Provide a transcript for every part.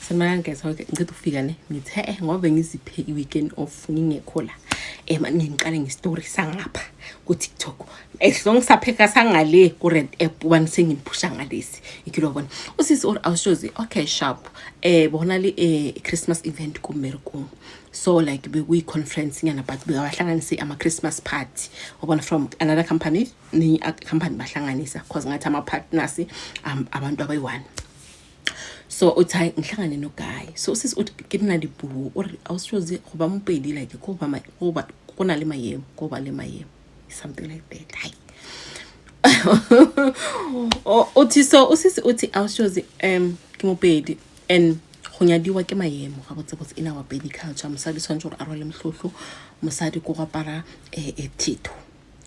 Sanibonani guys, okay, ngicela ukufika ne ngithe ngoba ngiziphe i-weekend off ngingekho la. Manje ngiqale nge-story sangapha ku-TikTok. As long sapheka sangale ku-Red app ubani sengimphusha ngalesi. Ikilo bona. Usisi or awushozi, okay, sharp. Bona le Christmas event ku mmerekong. So like bekuyi conference nyana, but bekabahlanganise ama Christmas party. Wabona, from another company, nenye company bahlanganisa cause ngathi ama partners abantu abayi-one. So uthi hayi, ngihlangane no-guy. So usisi uthi ke nna dipuo, o re awushozi go ba Mopedi, like go ba go na le maemo, go ba le maemo, something like that. Hayi, uthi so usisi uthi awushozi ke Mopedi and go nyadiwa ke maemo ga botsebotse. In our Pedi culture, mosadi tshwanetse gore a rwale mohlotlo, mosadi ko go apara thetho,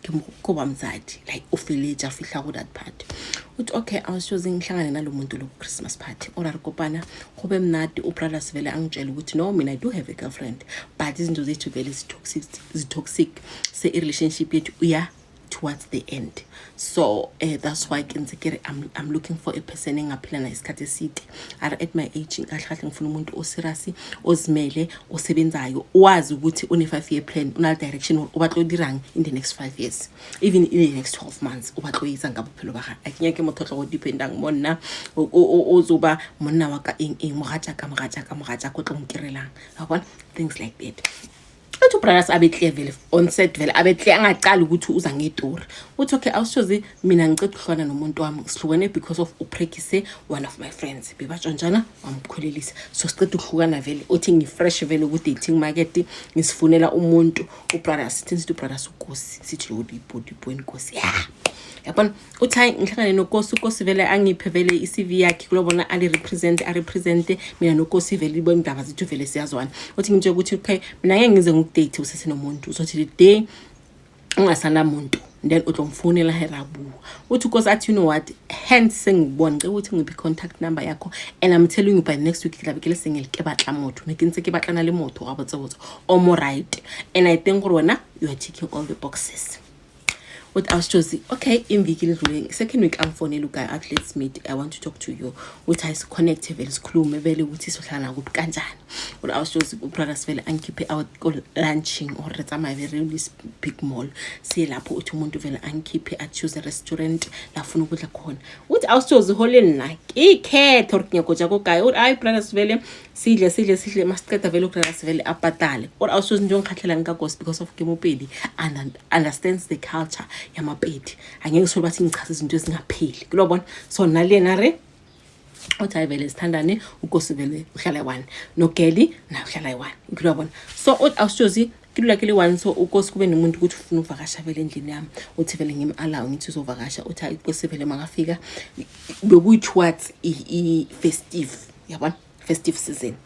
ke ko ba mzadi, like o feletša fihla go that part. Uthi okay, awushozi ngihlangane nalo muntu lo ku-Christmas party or re kopana, go be mnadi. Ubrothers vele angitshela ukuthi no, mina I do have a girlfriend, but izinto zethu vele zi-toxic, zi-toxic, se i-relationship yethu uya towards the end. So that's why ke ntse ke re I'm looking for a person engaphila naye isikhathi eside. Ara at my age, kahle kahle ngifuna umuntu o-serious, ozimele, osebenzayo, wazi ukuthi une 5 year plan, una direction o batla o dirang in the next 5 years, even in the next 12 months, o batla o etsang ka bophelo ba gagwe. A ke nyake motho o tla go dependang mo nna, o zoba monna wa ka eng eng, mogatšaka, mogatšaka, mogatšaka o tlo nkirelang, wa bona, things like that. Uthi ubrothers abe clear vele on set, vele abe clear, angaqali ukuthi uza ngetori. Uthi okay, awushozi mina ngiceda ukuhlukana nomuntu wami, sihlukene because of upractice one of my friends, bebatshontshana, wamkhulelisa, so siceda ukuhlukana vele. Uthi ngi-fresh vele ku-dating market, ngisifunela umuntu. Ubrothers sithi ubrothers uKosi, sithi lo dipodi Nkosi ya yabona. Uthi hayi, ngihlangane noKosi. UKosi vele angiphe vele i-CV yakhe, kulobona ali-represent, a-represente mina noKosi vele, ibona indaba zethu vele siyazwana. Uthi ngimtshela ukuthi okay, mina ngeke ngize ngikudate usesenomuntu, uzothi the day ungasanamuntu then utlomfonela he ra bua. Uthi uKosi athi, you know what, hence sengikubona, ngicela ukuthi ngiphe i-contact number yakho and I'm telling you, by next week ke tlabe ke le single, ke batla motho, ne ke ntse ke batlana le motho ga botsebotse o mo right, and I think gore wena you are ticking all the boxes. Uthi awusitshozi okay, imviki ledlule, second week, angifonele uguy, athi let's meet, I want to talk to you. Uthi hayi, siconnecte vele, sikhulume vele ukuthi sohlala kuphi kanjani. Uthi awusitshozi ubrothers vele angikhiphe out ko-lunching or re tsamaye vele this big mall, siye lapho. Uthi umuntu vele angikhiphe, a-choose restaurant la afuna ukudla khona. Uthi awusitshozi hole nna ke ikhethe gore ke nyako ja ko kae. Uthi hayi, brothers vele sidle, sidle, sidle, masiceda vele ubrothers vele apatale. Or awusitshozi nje ongikhathlelang ka Kosi, because of ke Mopedi and understands the culture yamaPedi, angeke solo bathi ngichaza izinto ezingapheli kulobona. So nalena re uthi hayi vele sithandane. UKosi vele uhlala yi-one nogeli naye uhlala yi-one, kulobona. So uthi awusitshozi ke dula ke le one. So uKosi kube nomuntu ukuthi ufuna ukuvakasha vele endlini yami. Uthi vele ngim-allow, ngithi uzovakasha. Uthi hayi, uKosi vele makafika bekuyi-towards i-festive, yabona, festive season,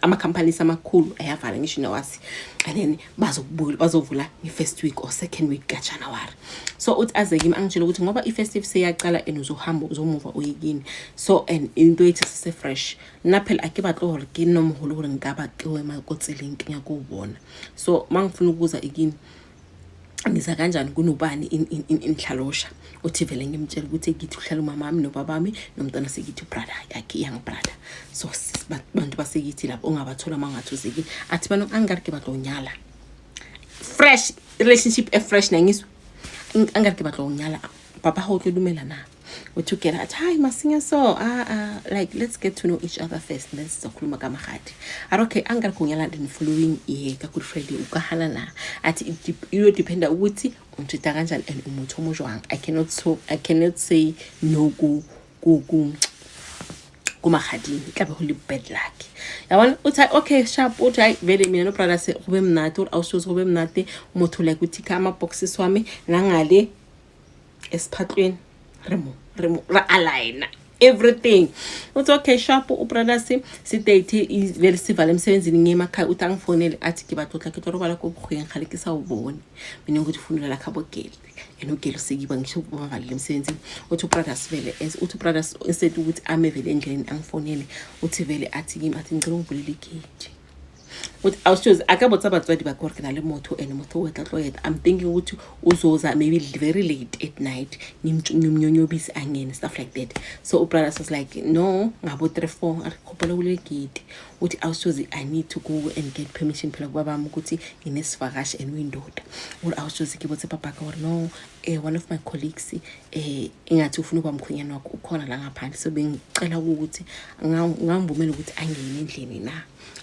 ama-companies amakhulu ayavala ngisho nawasi, and then bazobuya bazovula nge-first week or second week kaJanuwari. So uthi aze kimi angitshela ukuthi ngoba i-festive seyaqala and uzohamba uzomuva uye kini, so and into yethu sise-fresh, nna phela a ke batle gore ke nna mogolo gore nka ba ke ema ko tseleng ke nyako o bona. So ma ngifuna ukuza ikini, ngiza kanjani, kunobani inhlalosha. Uthi vele ngimtshela ukuthi kithi uhlala umamami nobabami nomntwana sekithi, brother yakhe, young brother. So bantu basekithi lapho ungabathola uma ngathi uzekini. Athi bano angikari ke batla o nyala fresh, relationship e-fresh nangiswa, angikari ke batla o nyala, papa ga o tlo dumela na? Uthi ugela athi hayi masinya, so like let's get to know each other first, then sizokhuluma kamagadi. Ari okay, angikari kunyala the following year ka Good Friday, o ka hana na? Athi iyodependa ukuthi ungitreat kanjani and umutho o jwang. I cannot, so I cannot say no ku kumagadini, e tlabe go le bad luck, yabona. Uthi hayi, okay, sharp. Uthi hayi vele mina nobrother se kube mnati. Uthi awushozi kube mnati, motho like uthikha ama-boxes wami nangale esiphatlweni, re mo re aligna everything. Uthi okay, sharp. Ubrothers sidate vele, sivale emsebenzini, ngiye emakhaya. Uthi angifonele athi ke batla ke tlo robala ko bokgweng, gale ke sa o bone mina, ukuthi ufuna ulala khabo gele and ugele usekiba ngisho bavalile emsebenzini. Uthi ubrothers vele uthi ubrothers instead ukuthi ame vele endleleni angifonele, uthi vele athi kimi, athi ngicela ungivulele igate. Uthi awushozi a ka botsa batswadi ba ka gore ke na le motho and motho o tla tlo eta. I'm thinking ukuthi uzoza maybe very late at night, ngimnyonyobise angene, stuff like that. So ubrother was like, no, ngabo 3 4 a re kgopela o le gate. Uthi awushozi, I need to go and get permission phela kubabami ukuthi nginesivakashi and uyindoda. Uri awushozi ke botse papa ka gore no, one of my colleagues engathi ufuna ukuba mkhwenyana wakho, ukhona la ngaphandle, so bengicela ukuthi ngangivumela ukuthi angene endlini na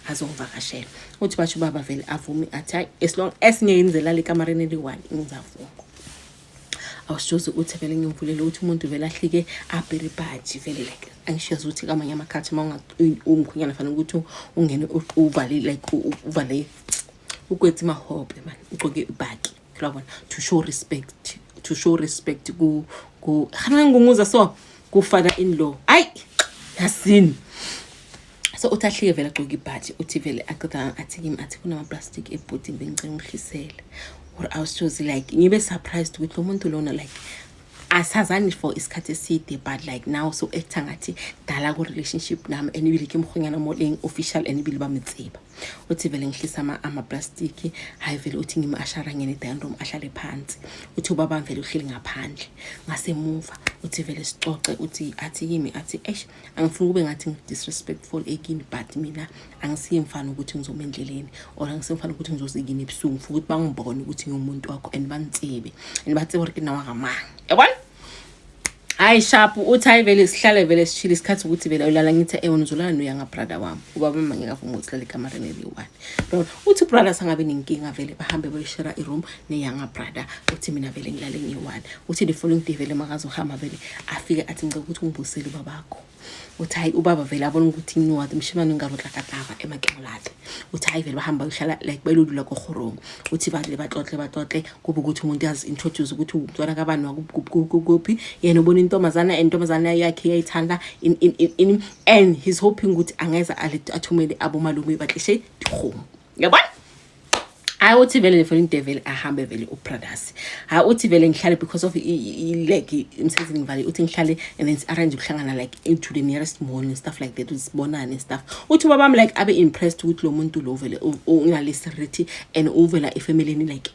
azongivakashela. Uthi basho ubaba vele avume, athi hayi, as long as ngiyenzela le kamareni eli-one, ngizavuma. Awushozi uthi vele ngimvulele, ukuthi umuntu vele ahlike apere ibhaji vele. Like angishiyazi ukuthi kamanye amakhathi uma umkhwenyana fanele ukuthi ungene uvale, like uvale ukwetsa mahobe man, ugcoke ibhaki uyabona, to show respect ku gana ngunguza so ku father in law. Ayi yasini. So uthi ahlike vele agcoke ibhaji. Uthi vele aqeda athi kimi, athi kunama-plastic ebhodini, bengicela ungihlisele. Or awushozi like ngibe surprised ukuthi lo muntu lona, like asazani for isikhathi eside, but like now so actor ngathi dala ku-relationship nami and ibile ke mkhwenyana mo leng official and ibile ba metseba. Uthi vele ngihlisa ama-plastic. Hayi vele uthi ngim-ushera ngene e-dining room, ahlale phansi. Uthi ubaba vele uhleli ngaphandle ngasemuva. Uthi vele sicoce. Uthi athi kimi, athi eish, angifuni kube ngathi ngi-disrespectful ekini, but mina angisiye mfana ukuthi ngizoma endleleni or angisemfana ukuthi ngizozikini ebusuku. Ngifuna ukuthi bangibone ukuthi ngiwumuntu wakho and bangitsebe and batsebe gore ke nna wa gamang, yabona. Hayi sharp. Uthi hayi vele sihlale vele sishile isikhathi ukuthi vele uyolala. Ngithi ewe, uzolala noyanga brother wami, ubaba mama ngeke avume ukuthi silale ekamareni eliyi-one. Yabona? Uthi brother sangabe nenkinga vele, bahambe bayoshera i-room neyanga brother. Uthi mina vele ngilale ngiyi-one. Uthi the following day vele makazohamba vele afike athi, ngicela ukuthi ungibusele ubabakho. Uthi hayi, ubaba vele abona ukuthi you know what, mshimane ngarotla ema ke molate. Uthi hayi vele bahamba bayohlala, like bayolula kogorong. Uthi badle, baxoxe, baxoxe, kube ukuthi umuntu yazi-introduce ukuthi umntwana kabani wakuphi. Yena ubona intombazana and intombazana yakhe iyayithanda in and he's hoping ukuthi angeza athumele abomalume batlishe dikgomo, yabona. Hayi uthi vele le following day vele ahambe vele ubrothers. Hayi uthi vele ngihlale because of like emsebenzini ngivale. Uthi ngihlale and then si-arrange ukuhlangana like into the nearest mall and stuff like that, ukuthi sibonane and stuff. Uthi ubabami like abe impressed ukuthi lo muntu lo vele unalesirity and uvela efamilini like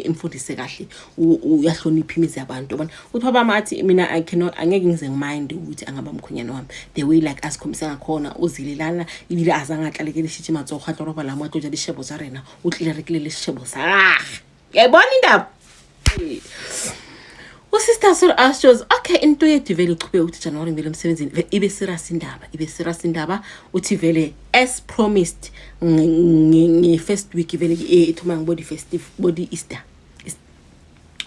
emfundise kahle, uyahlonipha imizi yabantu, yabona. Uthi ubabami athi mina I cannot, angeke ngize ngimind ukuthi angaba mkhwenyana wami the way like asikhombise ngakhona. Uzile lana ebile azange atlalekele shitše matsogo, a tlo robala mo, a tlo ja dishebo tsa rena. O tlile rekile le seshebo sa gage, uyayibona indaba. Usister sort ashows okay, into yethu vele ichubeke. Uthi January ngivele emsebenzini, ibe serious indaba, ibe serious indaba. Uthi vele as promised nge-first week vele ithoma ngibodi festive, body Easter,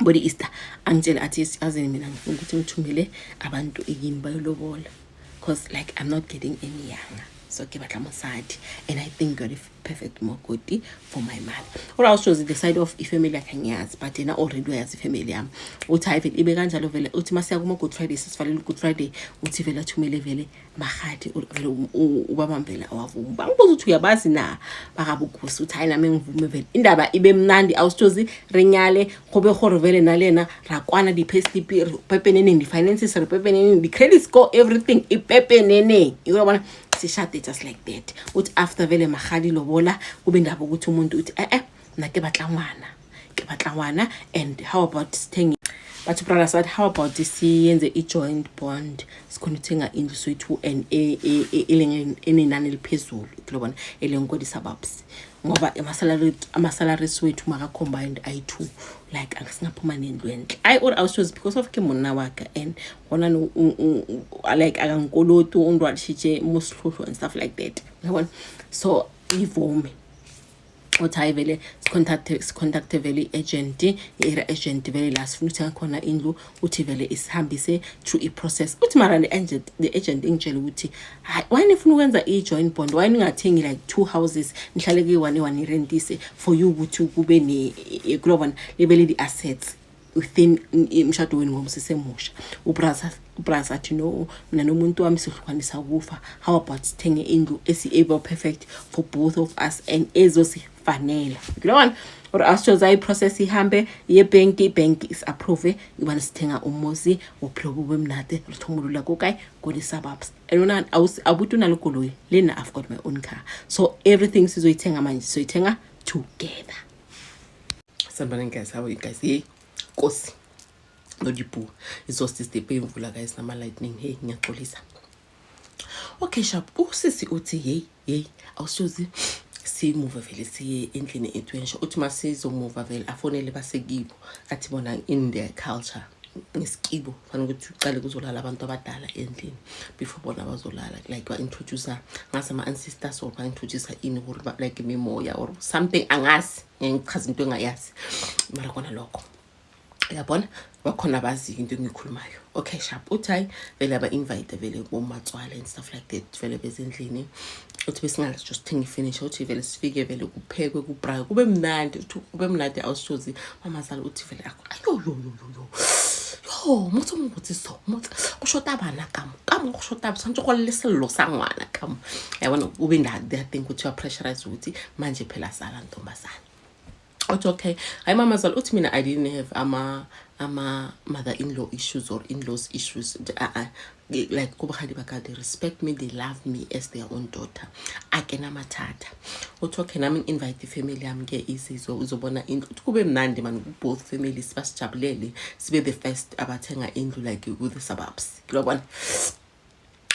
body Easter, angitshele athi azini mina ngifuna ukuthi ngithumele abantu ekini bayolobola because like I'm not getting any younger, so ke batla mosadi and I think you're the perfect makoti for my mother. Or also the side of ifamily yakhe ngiyazi, but yena already uyazi ifamily yami. Uthi hayi vele ibe kanjalo vele. Uthi masiya kuma-Good Friday, sesivalele u-Good Friday, uthi vele athumele vele mahadi. Vele ubaba vele awavuma, bangibuza ukuthi uyabazi na bakabugusi. Uthi hayi nami ngivume vele, indaba ibe mnandi. Awusithozi re nyale go be gore vele nale yena ra kwana di-payslip re pepeneneng, di-finances re pepeneneng, di-credit score, everything ipepeneneng, uyabona, sishade just like that. Uthi after vele mahadi, lobola, kube indaba ukuthi umuntu uthi eh eh, nna ke batla ngwana, ke batla ngwana and how about sithenge, bathi brother sathi how about siyenze i-joint bond, sikhona ukuthenga indlu soyi-two and enenani eliphezulu kulobona eleng ko di-suburbs, ngoba ama-salaries wethu maka-combined ayi-two, like singaphuma nendlu enhle. Ayi or awushozi because of ke monna wa ka and gona no like akangikoloti, o ndwalishitše mo sehlohlo and stuff like that, uyabona. So ivume. Uthi hayi vele sicontacte vele i-agent, i-area agent vele la sifuna ukuthenga khona indlu. Uthi vele isihambise through i-process. Uthi mara the agent ingitshele ukuthi hayi, why nifuna ukwenza i-joint bond? Why ningathengi like two houses, nihlale kuyi-one, i-one irentise for you ukuthi kube ne kulobona libe le di-assets within imshado wenu ngoba usesemusha? Ubras athi no, mina nomuntu wami sihlukanisa ukufa. How about sithenge indlu esi-able perfect for both of us and ezosifanela, you know? Or asitshoza i-process ihambe yebhenki, ibhenki is-approve ibane sithenga umuzi, bophelo bo be monate, re thoma dula ko kae, ko di-suburbs. And ona abuti o na le koloi, le nna I've got my own car, so everything sizoyithenga manje, sizoyithenga together. Sanibonani guys, how are you guys? Hey nkosi nodipuwa izosisitepe imvula guys, nama-lightning. Hey, ngiyaxolisa. Okay, sharp. Usisi uthi, hey hey, awushozi simuve vele siye endlini ethu entsha. Uthi masizomuva vele afonele basekibo, athi bona in their culture, ngesikibo, fanele ukuthi uqale kuzolala abantu abadala endlini before bona bazolala, like ba-introduce ngazi ama-ancestors or ba-introduce ini gore like imimoya or something, angazi, ngeke ngichaze into engayazi, mara kona lokho uyabona bakhona baziyo into engiyikhulumayo. Okay, sharp. Uthi hayi vele aba-invite vele bomatswale and stuff like that vele bezendlini. Uthi besingala just thenga i-furniture. Uthi vele sifike vele kuphekwe, kubraye, kube mnandi. Uthi kube mnandi, awushozi mamazala. Uthi vele ayo yo yo yo yo yo, motse mo botse so motse go shota bana ka mo ka mo go shota, tshwanetse go le sello sa ngwana ka mo, yabona. Kube that thing ukuthi uya-pressurize ukuthi manje phela sala ntombazana. Uthi okay, hayi mamazala. Uthi mina I didn't have ama mother-in-law issues or in-laws issues. Like ko bogadi ba ka, they respect me, they love me as their own daughter, akena mathata. Uthi okay, nami ngi-invite ifamily yami ke izizwe uzobona indlu. Uthi kube mnandi man, both families basijabulele, sibe the first abathenga indlu like ku-the suburbs, kulobona.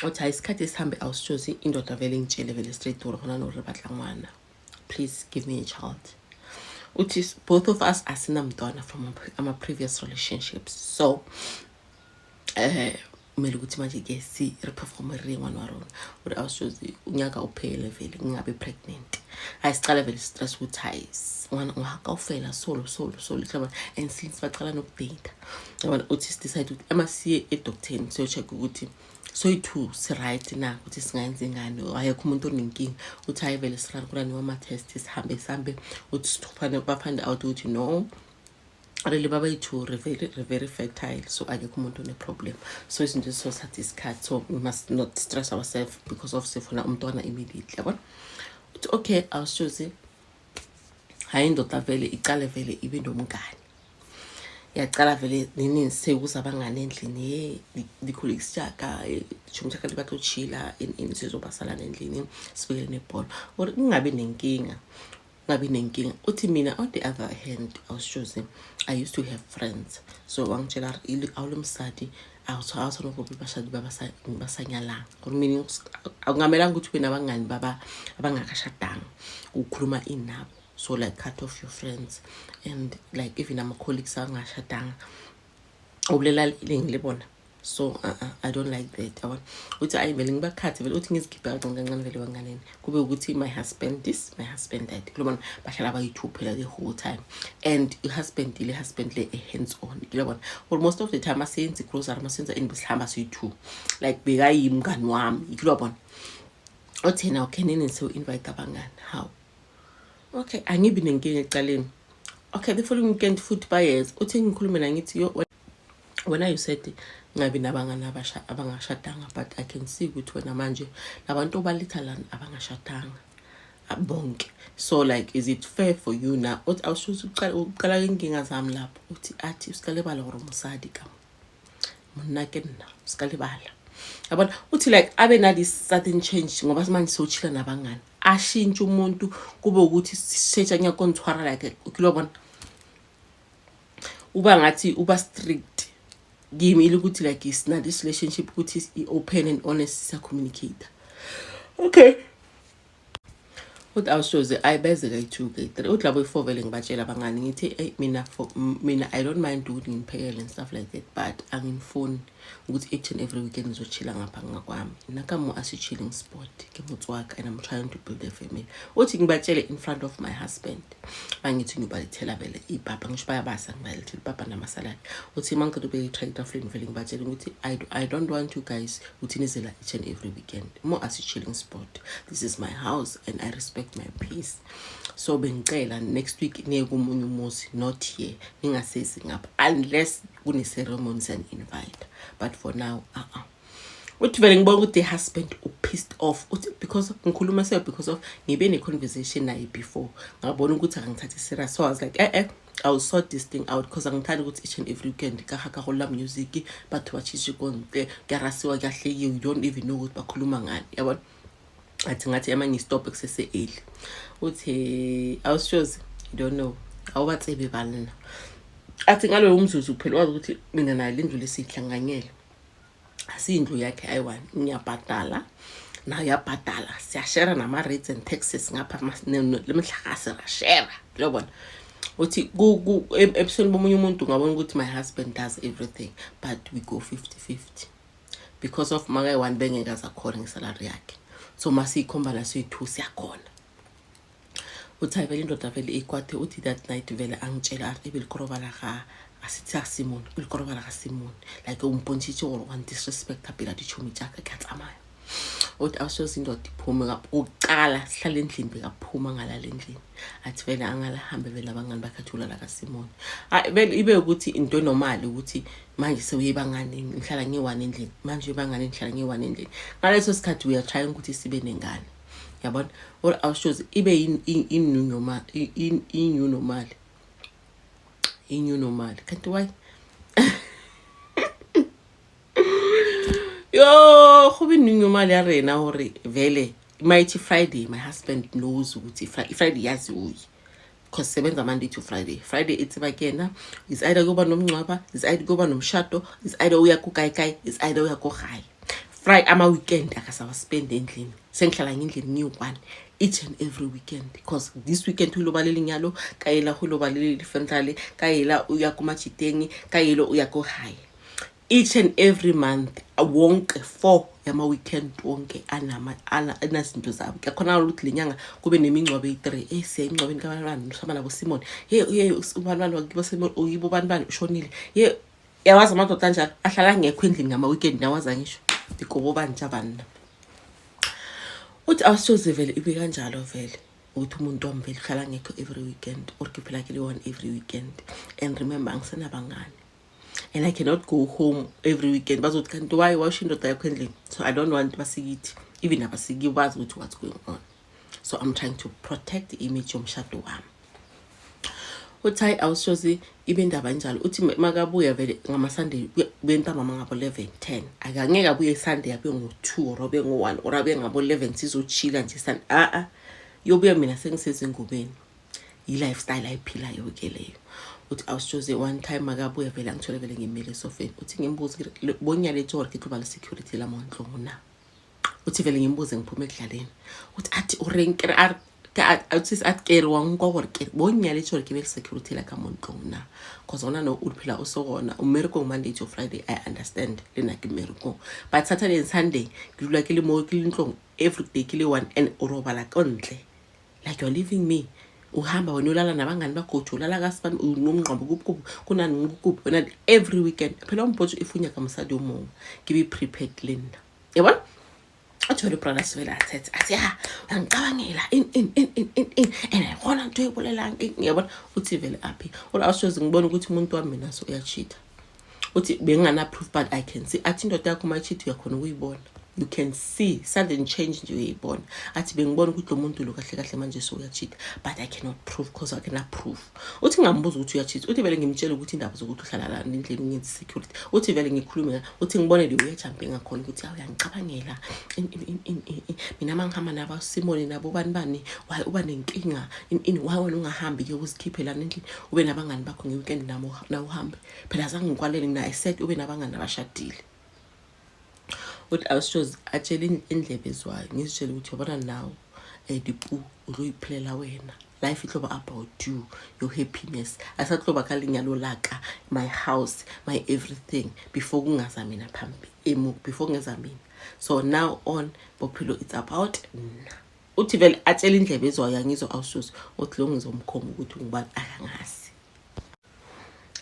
Uthi hayi, isikhathi esihambe, awusitshozi indoda vele ngitshele vele straight gore gona no re batla ngwana, please give me a child. Uthi both of us asinamntwana from ama-previous relationships, so kumele ukuthi manje ke si re-performe re ngwana wa rona. Uri awushozi unyaka uphele vele ngingabe pregnant. Hayi, sicala vele stress ukuthi hayi, ngwana ngwa kaofela solo solo solo hlaba. And since bacala nokudata, yabona, uthi si-decide ukuthi amasiye edoctorni siyo-check ukuthi soyi-two si-right na ukuthi singayenza ingane, ayekho umuntu onenkinga. Uthi hayi vele sirun ama-test, sihambe sihambe. Uthi sithufane ba-find out ukuthi no, really babayi-two re very fertile, so akekho umuntu one-problem. So izinto ezizothatha isikhathi, so we must not stress ourselves because of sifuna umntwana immediately, yabona. Uthi okay, awushozi hayi indoda vele icale vele ibe nomngani, yacala vele nini sekuza abangani endlini, ye di-colleagues tjaka, tšhomi tjaka di batlo chila ini sizobasalana endlini sibukele nebhola or kungabi nenkinga, kungabi nenkinga. Uthi mina on the other hand, awushozi I used to have friends, so wangitshela awule msadi awutshwana gore bashadi ba ba sa nyalang, gore meaning akungamelanga ukuthi ube nabangani baba abangakashadanga ukhuluma inabo. So like cut off your friends and like even ama-colleagues angashadanga ubulela ilingi le bona. So I don't like that, yabona. Uthi ayi vele ngibakhathe vele, uthi ngizikhiphe kancane kancane vele banganeni, kube ukuthi my husband this, my husband that, kulobona bahlala bayi-two phela the whole time. And i-husband ile husband le hands on, kulobona, or most of the time asenza i-grocery, masenza ini, besihamba siyi-two, like bekayimngani wami, kulobona. Uthi yena okay, nini so-invite abangani. How okay, angibi nenkinga ecaleni. Okay, the following weekend futhi bayeza. Uthi ngikhulume la, ngithi yo wena, you said ngabi nabangani abasha abangashadanga, but I can see ukuthi wena manje labantu obaletha lana abangashadanga bonke, so like is it fair for you now? Uthi awusho uqala uqala inkinga zami lapho. Uthi athi usikalebala gore mosadi ka monna ke nna, sikalebala, yabona. Uthi like abe nalesi sudden change ngoba manje sowuchila nabangani, ashintshe umuntu kube ukuthi setsha ngiyakontshwara, like kulobona uba ngathi uba strict kimi, ile ukuthi like sina this relationship ukuthi i-open and honest, siya-communicate. Okay, uthi awushoze ayibeze kayi-two, kayi-three. Uthi labo i-four vele ngibatshela abangani, ngithi eyi mina, for mina I don't mind ukuthi nginiphekele and stuff like that, but angifuni ukuthi each and every weekend ngizochila ngapha ngakwami nakamo asi-chilling spot ke motswaka and I'm trying to build a family. Uthi ngibatshele in front of my husband, bangithi ngiyobalethela vele ipapa, ngisho bayabasa, ngibalethela ipapa namasaladi. Uthi uma ngiceda ubeka i-tray etafuleni vele ngibatshele ukuthi I don't want you guys ukuthi nizela each and every weekend mo asi-chilling spot. This is my house and I respect my peace, so bengicela next week niye komunye umuzi, not here, ningasezi ngapha unless kune-ceremonies and invite, but for now uh-uh. Uthi vele ngibona ukuthi the husband u-pissed off. Uthi because ngikhuluma seyo because of ngibe ne-conversation naye before, ngabona ukuthi akangithathi serious, so I was like, I will sort this thing out, because angithandi ukuthi each and every weekend ka ga ka golla music, batho ba tšhitše ko ntle, ke a rasiwa, ke a hlekiwe, you don't even know ukuthi bakhuluma ngani, yabona. Athi ngathi ema ngistop kusese early. Uthi awushozi, you don't know, awubatsebe banna. Athi ngaloyo umzuzu phela wazi ukuthi mina naye le ndlu lesiyihlanganyele, asiyindlu yakhe ayi-one, ngiyabhadala nayo uyabhadala, siyashera nama-rates and taxes ngapha le mihlakase rashera, uyabona. Uthi ebusweni bomunye umuntu ungabona ukuthi my husband does everything, but we go 50-50 because of makayi-one bengeke azakhona ngesalary yakhe, so masiyikhombana siyi-two siyakhona. Uthi hayi vele indoda vele ikwathe. Uthi that night vele angitshela a re ebe lekorobala ga a se a Simon, e lekorobala ga Simon, like o mpontšhitše gore wa disrespecta pela ditšhomi tšaka, ke a tsamaya. Uthi awusoze indoda iphume kuqala sihlale endlini, bekaphuma ngalala endlini. Athi vele angalahambe vele abangani bakhe, athi ulala kaSimon. Hayi vele ibe ukuthi into enormal ukuthi manje sewuyebangani, ngihlala ngiyi-one endlini manje, uyebangani, ngihlala ngiyi-one endlini. Ngaleso sikhathi we are trying ukuthi sibe nengane, yabona. Or awushozi ibe i-new normal, i-new normal, i-new normal. Kanti why yo go be new normal ya rena gore vele mighty Friday, my husband knows ukuthi Friday yazi uyi because sebenza Monday to Friday. Friday e tseba ke yena, is either kuyoba nomngcwaba, is either kuyoba nomshado, is either uya kukayikai, is either uya kogae. Friday ama-weekend akasawaspend endlini, sengihlala ngendlini ngiyi-one each and every weekend, because this weekend ho ilo ba le lenyalo, ka ela ho ilo ba le lefentlale, ka ela o ya ko majiteng, ka elo o ya ko gae. Each and every month wonke four yama-weekend wonke anazinto zabo. Kuyakhonakala ukuthi le nyanga kube nemingcwabo eyi-three. Siya emngcwabeni kabani, sihamba nabo Simon, ye ye ubani bani wakibo Simon, uyibo bani bani ushonile, ye yawazi amadoda anjalo ahlala angekho endlini ngama-weekend, nawazi angisho dikobo bantsha banna. Uthi awusoze vele ibe kanjalo vele ukuthi umuntu wami vele uhlala angekho every weekend, or ke phela ke le one every weekend. And remember, angisenabangani and I cannot go home every weekend, bazothi kanti why washo indoda yakho endlini. So I don't want basikithi, even abasiki bazi ukuthi what's going on, so I'm trying to protect the image yomshado wami. Uthi hayi awushozi ibe indaba njalo. Uthi makabuya vele ngama-Sunday, buye ntambama ngabo-11 10, akangeke abuye Sunday abuye ngo-2 or abuye ngo-1 or abuye ngabo-11, sizochila nje Sunday, a-a yobuya mina sengisezingubeni. I-lifestyle ayiphilayo-ke leyo. Uthi awushoze one time makabuya vele angithole vele ngimile esofeni. Uthi ngimbuze, bonyaletse gore ke tlo ba le security la mo ntlong na? Uthi vele ngimbuze ngiphume ekudlaleni. Uthi athi o reng kere a uthi athi kere wa nkwa gore ke bonyaletse gore ke be le security la ka mo ntlong na? Cause gona no o phela o se gona o mmerekong Monday to Friday, I understand, le nna ke mmerekong, but Saturday and Sunday ke dula ke le mo ke le ntlong every day ke le one, and o robala ko ntle, like you're leaving me, uhamba wena ulala nabangani bakho, uthi ulala kasibani, unomngqobo kuphi kunani kuphi wena every weekend. Phela umpotso if unyaka mosadi o mongwe ke be prepared le nna, yabona. Athi wena ubrother sivele athethe athi ya uyangicabangela in in in in in in and ayikona nto oyibolelang, ngiyabona. Uthi vele aphi ula awushoze ngibona ukuthi umuntu wami mina so uyachitha. Uthi bengingana proof, but I can see. Athi indoda yakho uma ichitha uyakhona ukuyibona, you can see sudden change nje, uyayibona. Athi bengibona ukuthi lo muntu lo kahle kahle manje so uyachitha, but I cannot prove because I cannot prove. Uthi ngingambuza ukuthi uyachitha, uthi vele ngimtshele ukuthi indaba zokuthi uhlala la endlini ungenza security. Uthi vele ngikhulume, uthi ngibone le uyajumpinga ngakhona ukuthi awu uyangicabangela, mina mangihamba nabo Simone nabo bani bani, why uba nenkinga in why wena ungahambi ke uzikhiphe lana endlini ube nabangani bakho nge-weekend nabo na uhambe phela azange ngikwalele mina, I said ube nabangani abashadile. Uthi awushozi atshele indlebe zwayo, ngizitshele ukuthi yabona now dipu o tlo iphelela wena, life e tlo ba about you, your happiness, a sa tlo ba ka lenyalo laka, my house, my everything before kungaza mina phambi emu before kungeza mina, so now on bophelo it's about nna. Uthi vele atshele indlebe ezwayo, angizwa awushozi. Uthi lo ngizomkhomba ukuthi ungubani, akangazi.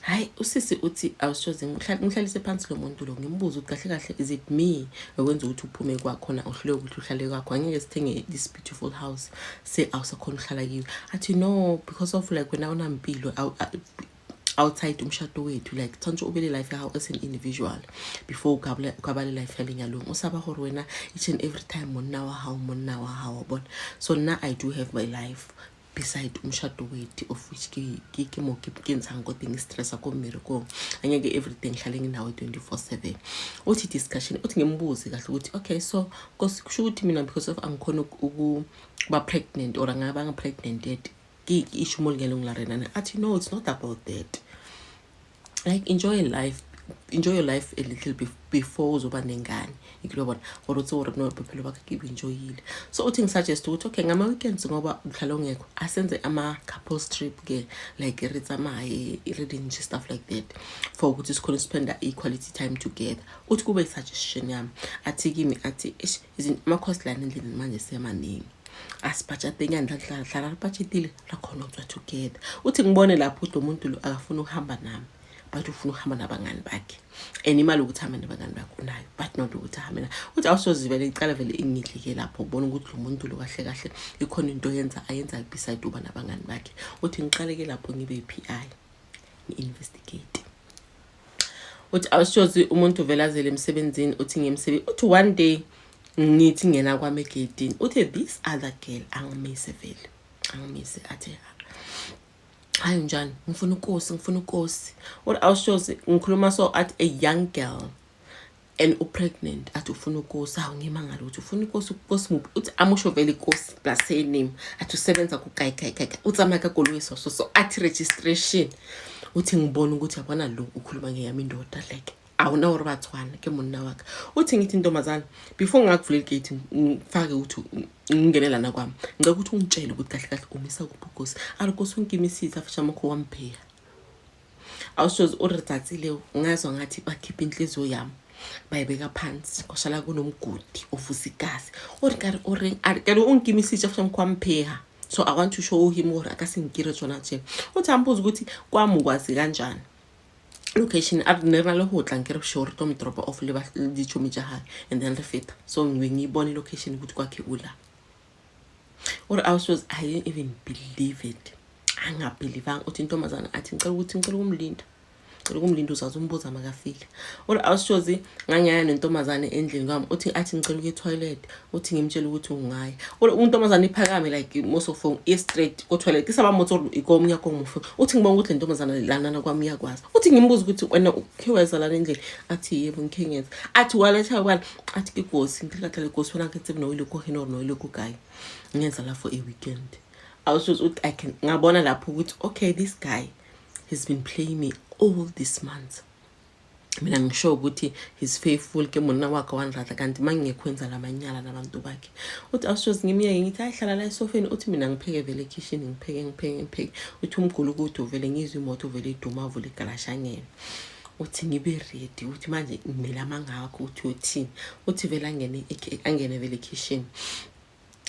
Hayi usisi uthi awushoze ngihlalise phansi lo muntu lo, ngimbuze ukuthi kahle kahle is it me okwenza ukuthi uphume kwakhona, uhluleke ukuthi uhlale kwakho, angeke sithenge this beautiful house se awusakhona uhlala kiyo. Athi no, because of like wena unampilo Outside umshado wethu, like tshwanetse o be le life ya gago as an individual before o ka ba le life ya lenyalong. O saba gore wena each and every time monna wa gago, monna wa gago, wa bona. So nna I do have my life beside umshado wethu, of which ke mo ke ntshang ko teng stressa ko mmerekong. Angeke everything hlale nginawe 24/7. Uthi discussion, uthi ngimbuze kahle ukuthi okay, so kusho ukuthi mina, because of angikhona ukuba pregnant or angaba pregnant yet, ke issue mo lenyalong la rena? Athi no, it's not about that. Like, enjoy life, enjoy your life a little before uzoba nengane, ikilo bona gore o tse gore no, bophelo ba ka ke bo enjoyile. So uthi ngisuggest ukuthi okay, ngama-weekends, ngoba uhlala ungekho, asenze ama-couples trip ke, like re tsamaye re dintšhe, stuff like that, for ukuthi sikhone spenda i-quality time together. Uthi kube i-suggestion yami. Athi kimi, athi eish, ama-cost lana endlini manje semaningi, asibhajatenyana, hlala re budgetile, ra khona go tswa together. Uthi ngibone lapho ukuthi lo muntu lo akafuni ukuhamba nami, but ufuna ukuhamba nabangani bakhe, and imali ukuthi ahambe nabangani bakhe unayo, but not ukuthi ahambe na. Uthi awusoze vele icala vele ingidlike lapho ubona ukuthi lo muntu lo kahle kahle ikhona into yenza ayenza beside uba nabangani bakhe. Uthi ngiqaleke lapho ngibe i-PI, ngi-investigate. Uthi awushozi umuntu vele azele emsebenzini. Uthi ngiyemsebenzi, uthi one day ngithi ngena kwami egeyidini, uthi this other girl angimise vele, angimise, athi hayi, njani, ngifuna ukosi, ngifuna ukosi. Uthi awushozi ngikhuluma so, athi a young girl and upregnant, athi ufuna ukosi. Hawu, ngimangala ukuthi ufuna ukosi, ukosi muphi? Uthi amusho vele ikosi plus surname, athi usebenza kukayi kayi kayi, o tsamaya ka koloi so so so, athi registration. Uthi ngibona ukuthi yabona lo ukhuluma ngeyami indoda, like awuna gore ba tshwana, ke monna wa ka. Uthi ngithi ntombazana, before ngingakuvulela igate ngifake ukuthi ngingene lana kwami, ngicela ukuthi ungitshele ukuthi kahle kahle umisa kuphi ukosi. A re kosi o nkimisitse, a fetša mokgwa wa mpheya. Awushozi o re tsatsi leo ngazwa ngathi bakhipha inhliziyo yami bayibeka phansi, kwashala kunomgodi ovusa igazi. O re kare o reng? A re kare o nkimisitse, a fetša mokgwa wa mpheya, so I want to show him gore a ka se nkire tsona tje. Uthi ambuza ukuthi kwami ukwazi kanjani location? A ne re na le go tla nkere sure re tlo mo dropa off le ditšhomi tša gae and then re feta, so ngiyibona i-location ukuthi kwakhe ula. Or I was, I didn't even believe it, angabelievanga. Uthi intombazana athi ngicela ukuthi ngicela ukumlinda, ngicela ukumlinda, uzaze umbuza makafika. Or awushozi ngangiyaya nentombazane endlini kwami. Uthi athi ngicela ukuya etoilet. Uthi ngimtshele ukuthi ungaya, or untombazane iphakame like most of iye straight ko-toilet, ke sa ba mmotse gore ikomnya komufe. Uthi ngibona ukuthi le ntombazane lanana kwami iyakwazi. Uthi ngimbuze ukuthi wena ukhe weza lana endlini? Athi yebo, ngikhe ngenza. Athi waletha kwani? Athi ke kosi ngikatla le kosi wena ke tsebe no ile ko heno or no ile ko kae, ngenza la for a weekend. Awushozi uthi I can ngabona lapho ukuthi okay, this guy has been playing me all these months. Mina ngisho ukuthi he's faithful, ke monna wakhe wangiratha, kanti uma ngingekho wenza lamanyala nabantu bakhe. Uthi awushozi ngimyeke, ngithi hayi, hlala la esofeni. Uthi mina ngipheke vele ekhishini, ngipheke, ngipheke, ngipheke. Uthi umgulukudu vele ngizwe imoto vele iduma, avule igarashi, angene. Uthi ngibe ready, uthi manje ngimele amangakho uthi uthini. Uthi vele angene, angene vele ekhishini,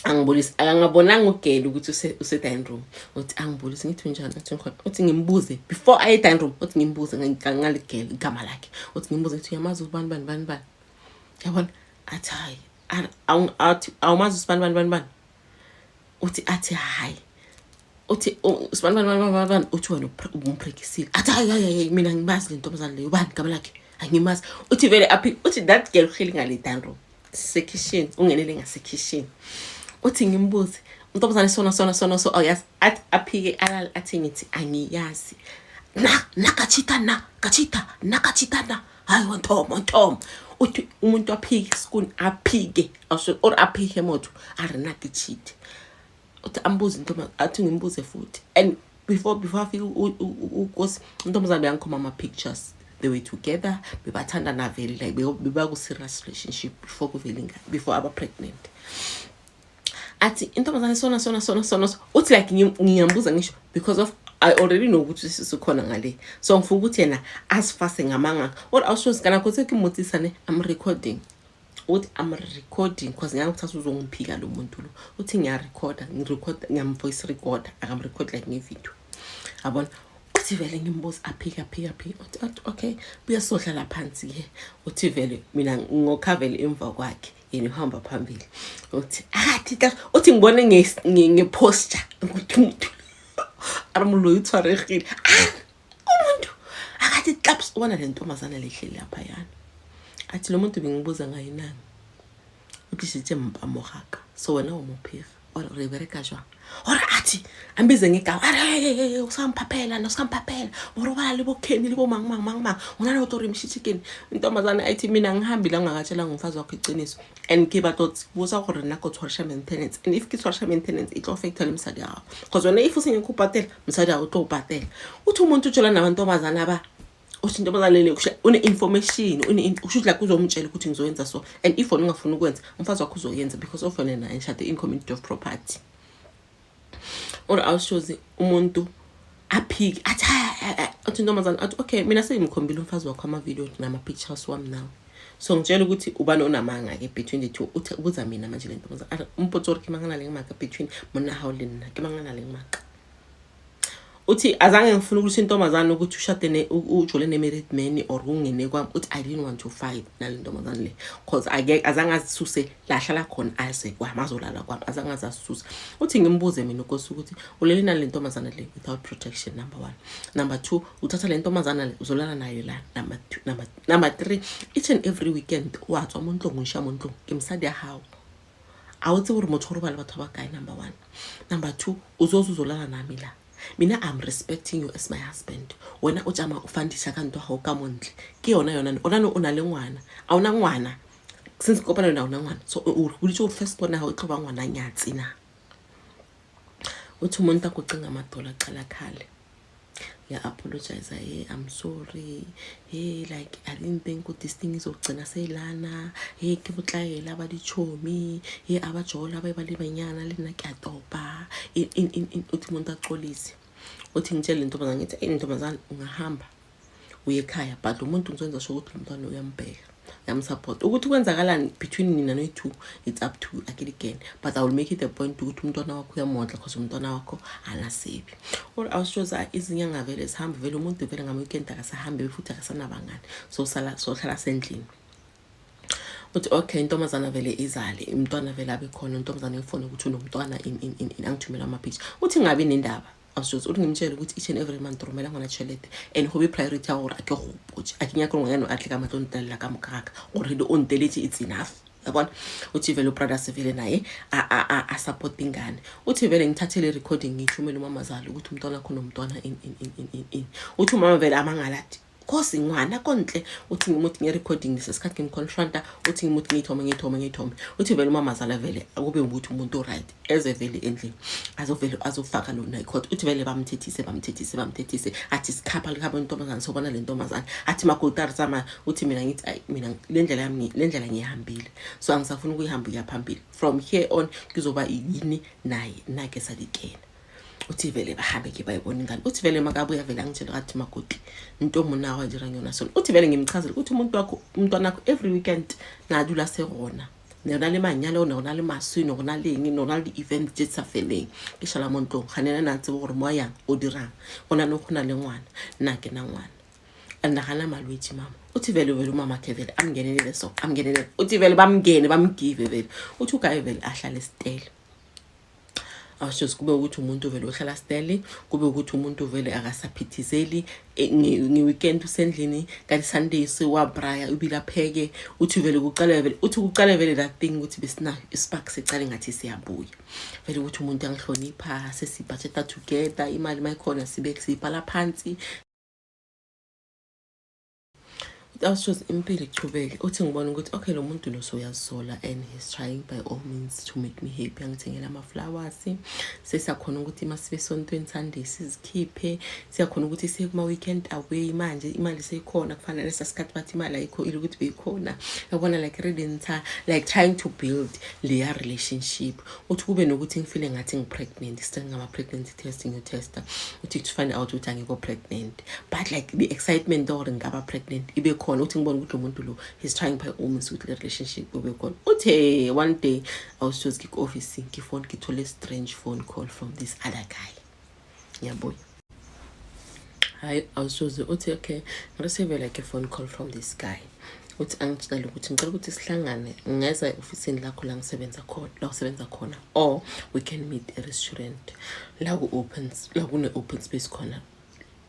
angibulise. Akangabonanga ugele ukuthi use-dining room. Uthi angibulise, ngithi unjani? Athi ngikhona. Uthi ngimbuze before aye e-dining room, uthi ngimbuze ngaligele igama lakhe. Uthi ngimbuze, ngithi uyamazi ubani bani bani bani, yabona? Athi hayi. Athi awumazi usibani bani bani bani? Uthi athi hayi. Uthi usibani bani bani bani bani? Uthi wena umprekisile. Athi hayi, hayi, hayi, mina ngimazi le ntombazane leyo, ubani igama lakhe, angimazi. Uthi vele aphi, uthi that girl uhleli ngale dining room, sisekhishini, ungenele ngasekhishini. Uthi ngimbuze untombazane sona sona sona so awuyazi? Athi aphike, alale, athi ngithi angiyazi na nakachita na kachita nakachita na hayi, wanthomo wanthomo. Uthi umuntu aphike isikuni, aphike or aphike motho, a re na ke cheat. Uthi ambuze intombazane, athi ngimbuze futhi. And before afike ukosi, intombazane beyangikhomba ama-pictures. They were together, bebathandana vele, like bebaku-serious relationship before kuvele ingane, before aba-pregnant. Athi intombazane sona sona sona sona so. Uthi like ngiyambuza ngisho because of I already know ukuthi sisukhona ngale, so ngifuna ukuthi yena asifase ngamanga or awushozi kana kotse ke mmotsisane. I'm recording. Uthi I'm recording because ngiyangithatha uzongiphika lo muntu lo. Uthi ngiyarekhoda, ngirekhoda, ngiyamvoice recorder, akamrecord like ngevideo, yabona. Uthi vele ngimbuza, aphike, aphike, aphike. Uthi athi okay, buya sohlala phansi-ke. Uthi vele mina ngokha vele emva kwakhe, yena uhamba phambili. Uthi athi uthi ngibone nge-posture ukuthi umuntu a re moloi o tshwaregile. Ah, umuntu Athi claps, ubona le ntombazana lehleli laphayana. Athi lo muntu bengibuza ngaye nani, o tlisitse mpa mo gaka, so wena o mo phega ore re bereka jwang? Ore athi ambize ngegama, are o sa mphaphela na, o sa mphaphela, ore ubala le boKenny le bo mang mang mang mang, o na le o re mshitše kene. Intombazane ayithi, mina ngihambi la ungakatshela ngumfazi wakho iqiniso, and ke batla botsa gore nna ko tshwarisha maintenance, and if ke tshwarisha maintenance e tlo affecta le mosadi wa gago, cause wena if o sengeke o patela, mosadi wa gago o tlo o patela. Uthi umuntu utshola nabantombazane aba, uthi intombazane le une-information, usho ukuthi like uzomtshela ukuthi ngizoyenza so, and if wena ungafuni ukwenza, umfazi wakho uzoyenza, because of wena naye nishade in community of property. Or awushozi umuntu aphike, athi athi intombazane, athi okay, mina sengimkhombile umfazi wakho ama-video nama-pictures wami nawe, so ngitshela ukuthi ubani onamanga-ke between the two. Uthi ubuza mina manje le ntombazane, umpotse gore ke mang a na leng maaka between monna hao le nna, ke mang a na leng maaka? Uthi azange ngifuna ukuthi intombazane ukuthi ushade ne ujole ne-married man or ungene kwami. Uthi I didn't want to fight nale ntombazane le, cause ake azange azisuse la ahlala khona, aze kwami azolala kwami, azange aze asisuse. Uthi ngimbuze mina uNkosi ukuthi ulele nale ntombazane le without protection, number one. Number two, uthatha le ntombazana le uzolala nayo la, number two. Number three, each and every weekend wa tswa mo ntlong, o iša mo ntlong, ke mosadi ya gago, a o tsebe gore motho o robala batho ba kae, number one. Number two, o tso uzolala nami la, mina I'm respecting you as my husband, wena o tšama o fandisa ka ntwa gago ka montle, ke yona yona onane o na le ngwana, a ona ngwana since kopana yona, ona ngwana, so o boditse gore first born ya gago e tlo ba ngwana nyatsi na? Uthi umuntu akucinga amadola cala khale, ngiya-apologize, hey, I'm sorry, hey, like I didn't think ukuthi this thing izogcina seyilana, hey, ke botlaela ba ditšhomi, hey, abajola ba ba le banyana, le nna ke a topa. Uthi umuntu axolise. Uthi ngitshele le ntombazane, ngithi, eyi ntombazane, ungahamba uye ekhaya, but lo muntu ngizokwenza sure ukuthi lo mntwana uyambheka, uyamsupport. Ukuthi kwenzakalani between nina noyi-two, it's up to akiligene, but I will make it a point ukuthi umntwana wakho uyamondla, cause umntwana wakho anasebi. Or awushoza izinyanga vele zihambe, vele umuntu vele ngama-weekend akasahambi futhi akasanabangani, so sala sohlala sendlini. Uthi okay, intombazana vele izale umntwana, vele abe khona intombazana ngifone ukuthi unomntwana in angithumela ama-picture. Uthi ngabi nendaba, awushozi uthi ngimtshele ukuthi each and every month romela ngwana tšhelete, and go be priority ya gore a ke gopotse, a ke nyake gore ngwanyana a tle ka matlo ntelela ka moka gaka, gore o nteletse, it's enough, yabona. Uthi vele ubrothers vele naye a support ingane. Uthi vele ngithathele recording, ngiyithumele umamazala ukuthi umntwana wakho nomntwana in in in in in in. Uthi umama vele amangalathi khosi ngwana kontle. Uthi ngimuthi nge-recording lesikhathi ngimconfronta, uthi ngimuthi ngiyithome, ngiyithome, ngiyithome. Uthi vele umamazala vele akube ukuthi umuntu o-right, eze vele endlini, azovele azofaka lona icourt. Uthi vele bamthethise, bamthethise, bamthethise, athi sikhapha likhapha intombazane, sobona le ntombazane, athi makoti tsamaya. Uthi mina ngithi ayi, mina le ndlela yami, le ndlela ngiyihambile, so angisafuni ukuyihamba ukuya phambili. From here on kuzoba yini naye nake salikena. Uthi vele bahambe ke bayibona ingane. Uthi vele makabuya vele angitshela kathi, makoti, nto mona wa dirang yona sona. Uthi vele ngimchazele ukuthi umuntu wakho, umntwana wakho every weekend na dula se gona, ne na le manyalo, ne go na le maswi, ne go na le eng, ne go na le di-event tse di sa feleng, ke šala mo ntlong ga nena na tsebe gore mo a yang o dirang, go na le go na le ngwana, nna ke na ngwana and gana malwetse mama. Uthi vele vele umama khe vele amngenelele, so amngenelele. Uthi vele bamngene, bamgive vele. Uthi ugaye vele ahlale esitele, awushozi kube ukuthi umuntu vele uhlala stele, kube ukuthi umuntu vele akasaphithizeli nge-weekend, usendlini, kanti Sunday sewabraya ubile apheke. Uthi vele kucale vele, uthi kucale vele that thing ukuthi besinayo ispark sicale ngathi siyabuya vele, ukuthi umuntu angihlonipha, sesibudgeta together, imali mayikhona sibe siyibhala phansi. Awushozi impilo ichubeke. Uthi ngibona ukuthi okay, lo muntu lo soyazisola and he's trying by all means to make me happy, angithengela ama-flowers, sesiyakhona ukuthi uma sibe esontweni Sunday sizikhiphe, siyakhona ukuthi siye kuma-weekend away. Manje imali seyikhona, kufana nalesa sikhathi bathi imali ayikho, ile ukuthi beyikhona, yabona, like really like trying to build leya relationship. Uthi kube nokuthi ngifile ngathi ngi-pregnant, still ngama-pregnancy test ngiyotesta, uthi to find out ukuthi angikho pregnant, but like the excitement gore ngingaba pregnant ibe khona. Uthi ngibona ukuthi lo muntu lo, he's trying by all means ukuthi le relationship ibe khona. Uthi one day I was just ngik-office, ngifone, ngithole strange phone call from this other guy. Ngiyabuya, hayi, awusoze. Uthi okay, ngireceive like a phone call from this guy. Uthi angitshela ukuthi ngicela ukuthi sihlangane, ngingeza e-ofisini lakho la ngisebenza khona, la usebenza khona, or we can meet e-restaurant la ku-open, la kune-open space khona.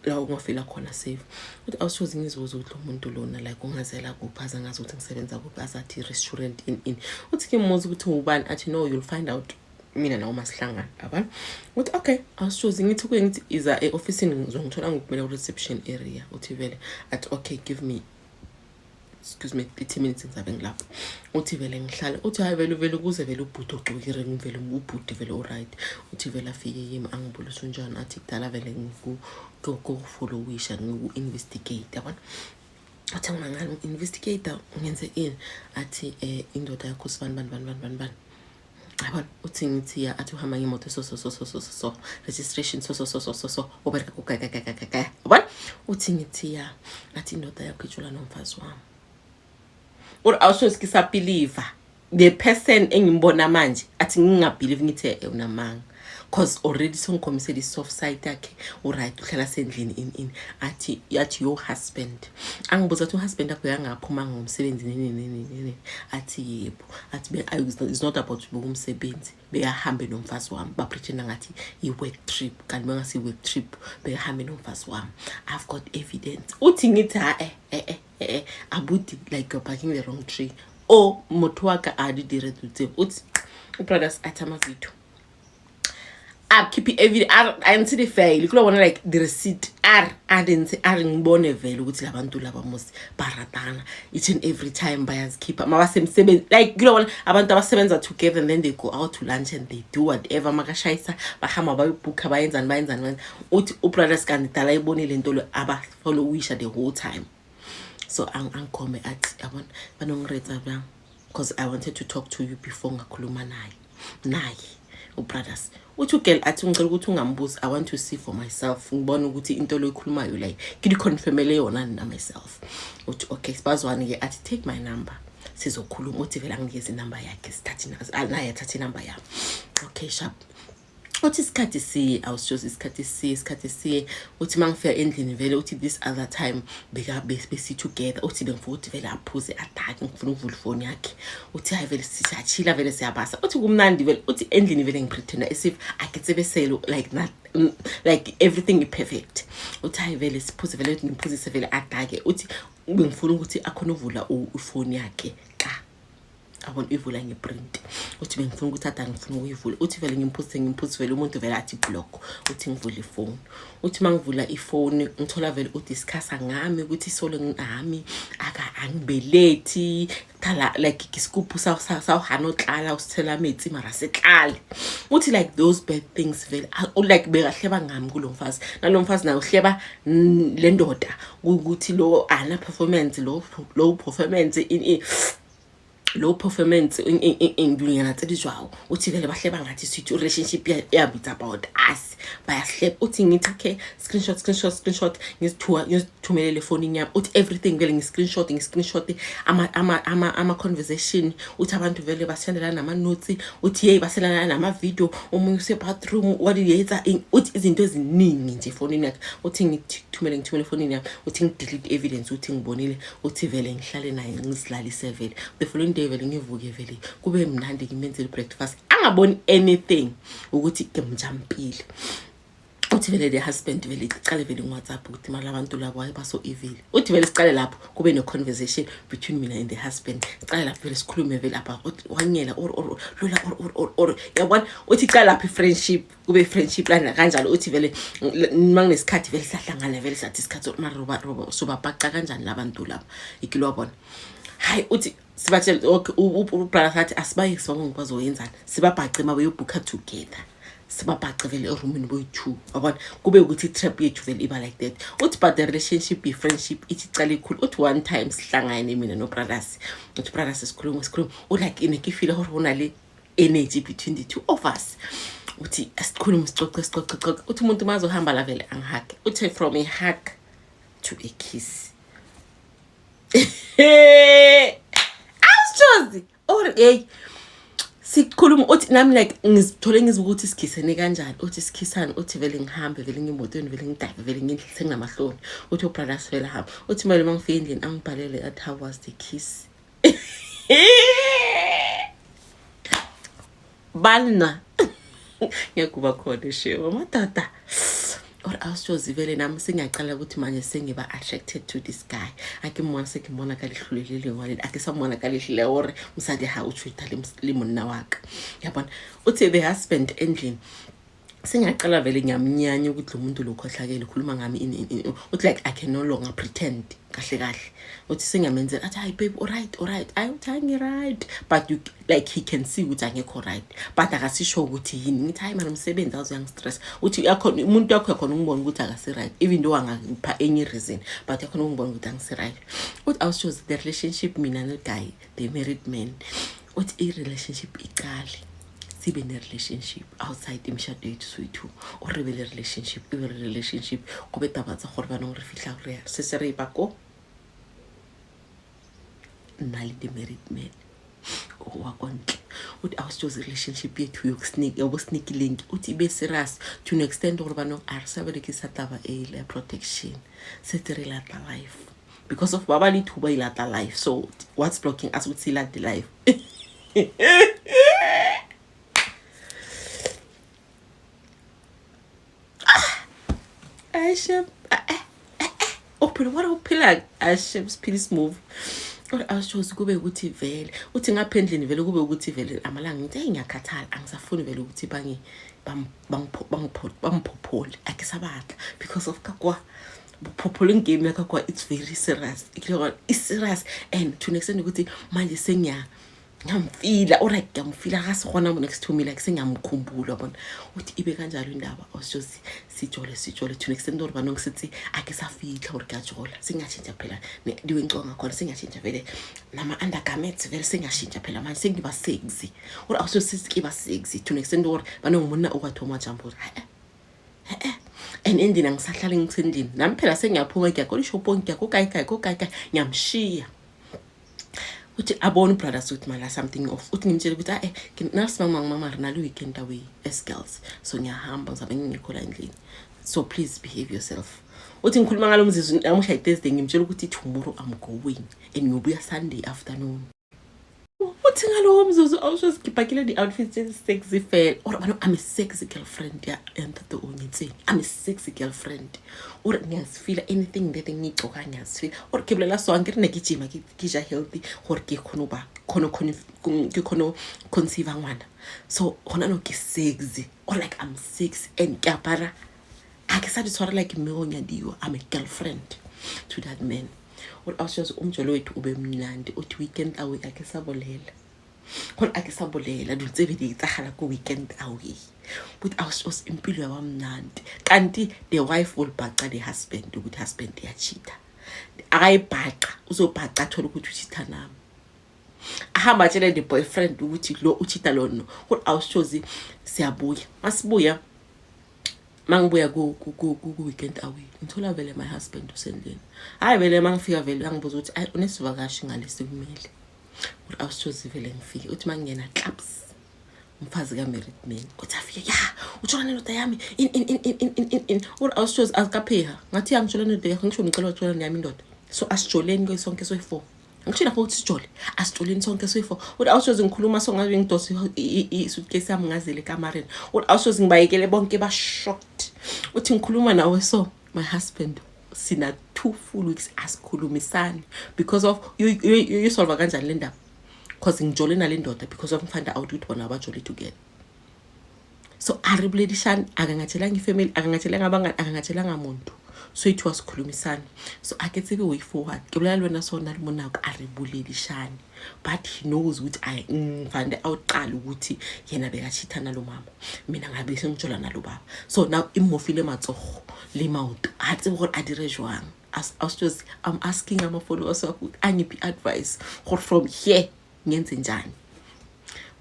La ungafila khona safe. Uthi awusoze ngizibuza ukuthi lo muntu lona like ungazela kuphi, aze ngazi ukuthi ngisebenza kuphi, azathi restaurant in in. Uthi ke mmuza ukuthi ngubani, athi no, you'll find out mina nawe masihlangana, yabona. Uthi okay, awushozi ngithi kuye, ngithi iza e-ofisini, ngizongithola ngokumele ku-reception area. Uthi vele athi okay, give me, excuse me, 30 minutes, ngizabe ngilapho. Uthi vele ngihlale. Uthi hayi vele, vele kuze vele ubhuti ogcokile, ngivele ubhuti vele oright. Uthi vele afike kimi, angibulisa, unjani? Athi kudala vele ngikufollowisha, ngiku-investigate, yabona. Athi ngimangani ngi-investigate, ngenze ini? Athi indoda yakho sibani bani bani bani bani bani, yabona. Uthi ngithi ya. Athi uhamba ngemoto so so so so so so so, registration so so so so so so, ubereka kukakakakaka, yabona. Uthi ngithi ya. Athi indoda yakho ijula nomfazi wami. Uri awusho ke sa believe the person engimbona manje. Athi ngingabelieve, ngithi unamanga, cause already songikhombisele i-soft side yakhe, uright, uhlala sendlini in in. Athi your husband, angibuza, athi uhusband akho yangaphuma ngomsebenzi nini nini nini? Athi yebo. Athi it's not about umsebenzi, bekahambe nomfazi wami, bapretenda ngathi i-work trip kanti bengasi work trip, bekahambe nomfazi wami, I've got evidence. Uthi ngithi ha eh eh eh eh, abuti, like you're barking the wrong tree, o motho wa ka a di dire tseo. Uthi ubrothers athi amavidiyo akhiphe i-evidence, a ntshe di-file kulo bona, like the receipt, a re a di ntshe, a re ngibone vele ukuthi labantu laba mos baratana. Each and every time bayazikhipha mabasemsebenzi, like kulo bona abantu abasebenza together and then they go out to lunch and they do whatever, makashayisa bahamba bayobhukha, bayenzani bayenzani bayenzani. Uthi ubrothers kanti dala ibonile into lo abafollowisha the whole time. So angikhombe, athi yabona banongiretsa bang, because I wanted to talk to you before ngakhuluma naye ubrothers. Uthi ugirl athi ngicela ukuthi ungambuzi, I want to see for myself, ngibone ukuthi into lo ikhulumayo like ngidiconfirmele yona nina myself. Uthi okay, sibazwane-ke. Athi take my number, sizokhuluma. Uthi vele anginikeze inamba yakhe, sithathe naye athathe inamba yami. Okay, sharp. Uthi isikhathi siye, awusitshozi isikhathi siye, isikhathi siye. Uthi uma ngifika endlini vele, uthi this other time beka besi-together, uthi bengifuna ukuthi vele aphuze adake, ngifuna ukuvula ifoni yakhe. Uthi hayi vele siyachila vele, siyabasa. Uthi kumnandi vele. Uthi endlini vele ngipretenda as if aketsebeselo, like not like everything is perfect. Uthi hayi vele siphuze vele, ngimphuzise vele adake. Uthi bengifuna ukuthi akhona uvula ifoni yakhe xa abona ivula ngeprint. Uthi bengifuna ukuthi ade ngifuna ukuyivula. Uthi vele ngimphuzise, ngimphuzise vele, umuntu vele athi block. Uthi ngivule ifoni. Uthi uma ngivula ifoni ngithola vele udiscussa ngami ukuthi isolo nami aka angibelethi thala, like isigubhu sawuhanotlala usithela metsi mara sitlale. Uthi like those bad things vele, like bekahleba ngami kulo mfazi, nalo mfazi naye uhleba le ndoda ukuthi lo ana performance, lo low performance in low performance ngilungela tse di jwao. Uthi vele bahleba ngathi sithi relationship yabo it's about us, bayahleba. Uthi ngithi okay, screenshot, screenshot, screenshot, ngizithuka ngizithumelele efonini yami. Uthi everything vele ngi-screenshot, ngi-screenshot ama conversation. Uthi abantu vele basendelana nama-notes. Uthi yeyi, basendelana nama-video, omunye use-bathroom waliyenza. Uthi izinto eziningi nje efonini yakhe. Uthi ngithumele, ngithumele efonini yami. Uthi ngi-delete evidence. Uthi ngibonile. Uthi vele ngihlale naye, ngizilalise vele. The following day vele ngivuke vele kube mnandi, ngimenzele breakfast, angaboni anything ukuthi ke mjampile. Uthi vele the husband vele icale vele ngi-WhatsApp ukuthi mali abantu labo hayi baso evil. Uthi vele sicale lapho kube ne-conversation between mina and the husband, sicale lapho vele sikhulume vele about wanyela or lola or yabona. Uthi icale lapho i-friendship, kube i-friendship lana kanjalo. Uthi vele uma kunesikhathi vele siyahlangana vele, sathi isikhathi mara sobabhaca kanjani labantu laba ikilo wabona. Hayi, uthi sibatshele okay, ubrother sathi asibaye sibabonge bazoyenzani, sibabhace uma beyobhukha together, sibabhace vele erumini boyi-two, wabona, kube ukuthi i-trap yethu vele iba like that. Uthi but the relationship, i-friendship ithi icala ikhulu. Uthi one time sihlangane mina no-brothers. Uthi brothers sikhuluma, sikhuluma, ulike ne ke feel gore go na le energy between the two of us. Uthi asikhulume, sicoce, sicoce, coce. Uthi umuntu uma azohamba la vele angihuge. Uthi from a hug to a kiss, awusitshozi or hey sikhuluma. Uthi nami like ngizithole ngizibuka ukuthi sikhisene kanjani. Uthi sikhisane. Uthi vele ngihambe vele ngimotweni vele ngidive vele ngindle senginamahloni. Uthi ubrothers vele hamba. Uthi manje uma ngifika endlini angibhalele athi how was the kiss? Banna ngeke kuba khona shewa madoda. Or awushozi vele nami sengiyaqala ukuthi manje sengiba attracted to this guy. A ke mmona se ke mmona ka leihlo le le lengwe le a ke sa mmona ka leihlo le gore mosadi ha o tšhuta le monna wa ka. Yabona uthi the husband endlini sengiyaqala vele ngiyamnyanya ukuthi lo muntu lo khohlakele ukhuluma ngami ini uthi like I can no longer pretend kahle kahle uthi sengiyamenzela athi hayi babe alright alright ayi uthi hayi ngi-right but you, like he can see ukuthi angekho right but akasisho ukuthi yini ngithi hayi mani umsebenzi awuze uyangistress uthi uyakhona umuntu wakho uyakhona ukungibona ukuthi akasi-right even though angangipha enye reason but uyakhona ukungibona ukuthi angisi-right. Uthi awushozi the relationship mina no-guy the married man uthi i-relationship iqale sibe ne-relationship outside imishado yethu soyi-two o re be le relationship e be re relationship go be taba tsa gore banong re fitlha re se se re ba ko nna le the married man wa kwa ntle. Uthi awusitshozi relationship yethu yobu-sneaky link uthi ibe serious to an extent gore banong a re sa berekisa taba e le ya protection setse re lata life because of ba ba le two ba ilata life. So what's blocking us ukuthi silate life? Ashe uphila what uphila ashe siphila isimove or awushozi kube ukuthi vele uthi ngapha endlini vele kube ukuthi vele amalanga ngithi hey ngiyakhathala angisafuni vele ukuthi bangi bangiphophole akisabatla because of kakwa phopholing game yakakwa it's very serious it's serious and to an extent ukuthi manje sengiya ngiyamfila or like ngiyamfila akasikhona next to me like sengiyamkhumbula bona uthi ibe kanjalo indaba awushozi sijole sijole to an extent gore banong setse a ke sa fitlha gore ke a jola sengiyatshintsha phela diwe ngakhona sengiyatshintsha vele nama-undergarments vele sengiyashintsha phela manje sengiba sexy gore awushozi ke ba sexy to an extent gore banong monna o ka thoma jump gore e and endlini angisahlali ngisendlini nami phela sengiyaphuma ngiya ko dishopong ke ya ko kae kae ko kae kae ngiyamshiya uthi abone ubrothers ukuthi mala something off uthi ngimtshele ukuthi ae nasimama mama re na le weekend away as girls so ngiyahamba ngizabe ngingekho la endlini so please behave yourself. Uthi ngikhuluma ngalo mzuzu namuhla i-Thursday ngimtshela ukuthi tomorrow I'm going and ngiyobuya Sunday afternoon. Uthi ngalowo mzuzu awusho sikhipakile di-outfits tse sexy fela or bano I'm a sexy girlfriend ya ntate o nyetseng. I'm a sexy girlfriend ore ngiyazifila anything that ngiyigcoka ngiyazifila or ke bolela so ke re ne ke gyma ke ja healthy gore ke kgone ba kgone ke kgone conceive ngwana so gona no ke sexy or like I'm sexy and ke apara a ke sa di tshwara like mme go nyadiwa. I'm a girlfriend to that man. Ore awushozi umjolo wethu ube mnandi uthi weekend away a ke sa bolela gore a ke sa bolela dilo tse be di etsagala ko weekend away but awushozi impilo yaba mnandi kanti the wife will bhaca the husband ukuthi husband iyachitha akayibhaca uzobhaca athole ukuthi uchitha nami ahamba atshele the boyfriend ukuthi lo uchitha lo no gore awushozi siyabuya masibuya mangibuya ku-weekend away ngithola vele my husband usendlini hhayi vele mangifika vele angibuza ukuthi ayi unesivakashi ngalesi kumele uri awushozi vele ngifike uthi mangingena claps umfazi ka-married man uthi afike ya utshola nendoda yami in in in in in in in uri awushozi azikapheha ngathi ya ngitshola nendoda yakho ngisho ngicela utshola neyami indoda so asijoleni ke sonke soyi-four ngisho lapho ukuthi sijole asijoleni sonke soyi-four uthi awushozi ngikhuluma so ngabe ngidose i-suitcase yami ngazele ekamareni uthi awushozi ngibayekele bonke ba-shocked uthi ngikhuluma nawe so my husband sina 2 full weeks asikhulumisani because of uyisolva kanjani le ndaba because ngijole nale ndoda because of ngifind out ukuthi bona abajole together so a re boledishane akangatshelanga ifamily akangatshelanga abangani akangatshelanga muntu so ithiwa sikhulumisane so a ke tsebe way forward ke bolela le wena sona le monako a re boledishane but he knows ukuthi ayi ngifande awuqala ukuthi yena bekachitha nalo mama mina ngabe sengijola nalo baba so now imofile matsogo le maoto a tsebe gore a dire jwang. As just I'm asking ama-followers wakho ukuthi angiphi i-advice gore from here ngenze njani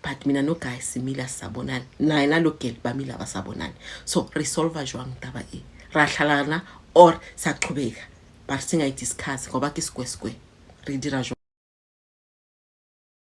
but mina no guy simile asisabonani naye nalo girl bamile abasabonani so resolve jwang taba e ra hlalana or siyaqhubeka but singayidiscuss ngoba ke square square re dira jwang.